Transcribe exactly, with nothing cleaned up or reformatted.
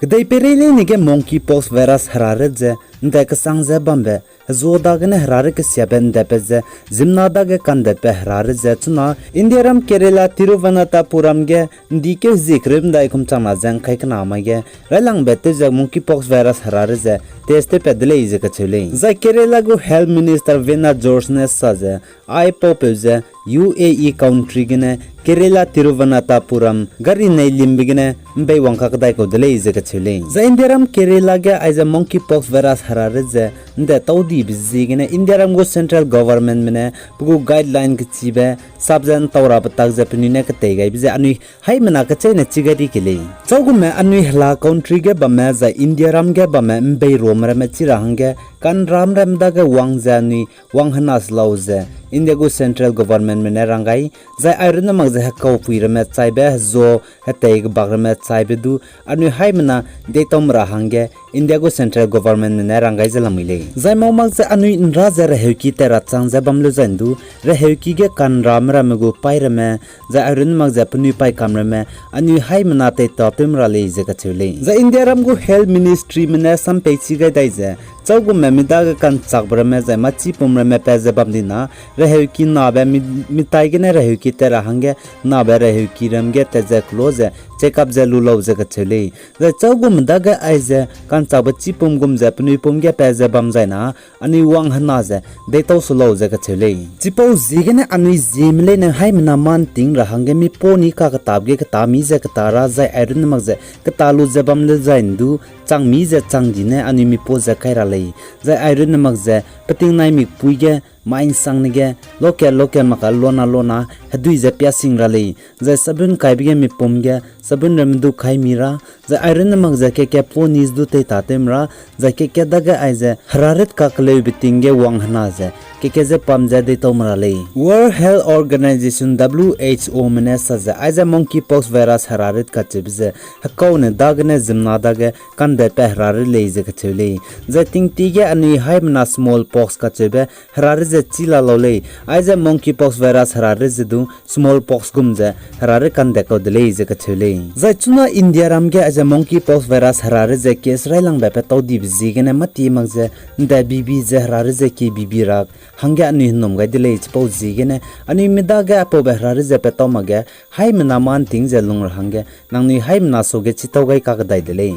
Kedeipeirei leine ge monkeypox virus herarit ze ’nde kesang ze bambe, hezuâ dagene herarit kesiabe ’ndepat ze, ziemmena dage kandetbe herarit ze chuna Indiaram Kerala Thiruvananthapuram ge ’ndi keu hezie kereu medai kum changna ze ’ngkai kena mai ge railangbe tew ze monkeypox virus herarit ze test tewpat de lei ze kacheu lei. Zai Kerala gu Health Minister Veena George ne sa ze, aipaupeu ze U A E country gene Kerala Thiruvananthapuram gari nei limbe gene ’mbei wang kakdai kau de lei ze kacheu lei. Zai Indiaram Kerala ge aize monkeypox virus herarit ze ’nde taudibe ziegene Indiaram gu central governmentme ne pe gu guideline kechibe sap ze ’ntau rabe tak ze penui ne ketei gaibe ze anui haimena kecheîne chi gai di ke lei. Châugume anui hela country ge bamme zai Indiaram ge bamme ’mbei ruame ramme chi ra hangge kanram ramme dage wang ze anui wang hena se lau ze India gu central governmentme ne rang gai, zai airunne mak ze hekaupui ramme chaibe hezuâ hetei kebak ramme chaibe du anui haimena deitaume ra hangge India gu central governmentme ne rang gai ze lamui lei. Zai mau mak ze anui ’nra ze reheuki tat ra chang ze bam leu zai ’ndu, reheuki ge kanrame ramme gu paî ramme, zai airunne mak ze penui paî kam ramme, anui haimena teitatew me ra lei ze kacheu lei. Zai Indiaram gu health ministryme ne sampei chi gai dai ze, châugume mi dage kanchakbe ramme zai mâchipum ramme pat ze bam dina, reheuki nabe mi, mitai gene reheuki tat ra hangge nabe reheuki ram ge tat ze kelo ze check up ze lu lau ze kacheu lei. Zai châugume dage aize kanchakbe chipum gum ze penui pum ge pat ze bam zai na, anui wang hena ze deitau su lau ze kacheu lei. Chipau ziegene anui zieme leine haimena mâ ’nting ra hangge mi pau ni kaketap ge keta mi ze keta ra zai airunne mak ze keta lu ze bam leu zai ’ndu, chang mi ze chang di ne anui mi pau ze kai ra lei. Zai airunne mak ze peting nai mikpui ge, mai ’nsangne ge, local local mak ka lona lona hedui ze piasing ra lei. Zai sabun kaibe ge mipum ge sabun ramme du kai mi ra, zai airunne mak ze keke pau ni ze du teitatew me ra, zai keke dage aize herarit kakeleube ting ge wang hena ze keke ze pam ze deitau me ra lei. World Health Organization, W H Ome ne sa ze aize monkeypox virus herarit kacheube ze hekaune dagene ziemmena dage kandetbe herarit lei ze kacheu lei. Zai tingtie ge anui haimena smallpox kacheube herarit ze chi la lau lei. Aize monkeypox virus herarit ze du smallpox gum ze herarit kandet kau de lei ze kacheu lei. Zai chuna Indiaram ge aize monkeypox virus herarit ze case railangbe petau dibe ziegene mâtie mak ze ’nde bibi ze herarit ze kie bibi ra hangge anui henom gai de lei. Chipau ziegene anui mi dage aipaube herarit ze petau makge haimena mâ ’nting ze lung ra hangge nangnui haimena suage chitau gai kakdai de lei.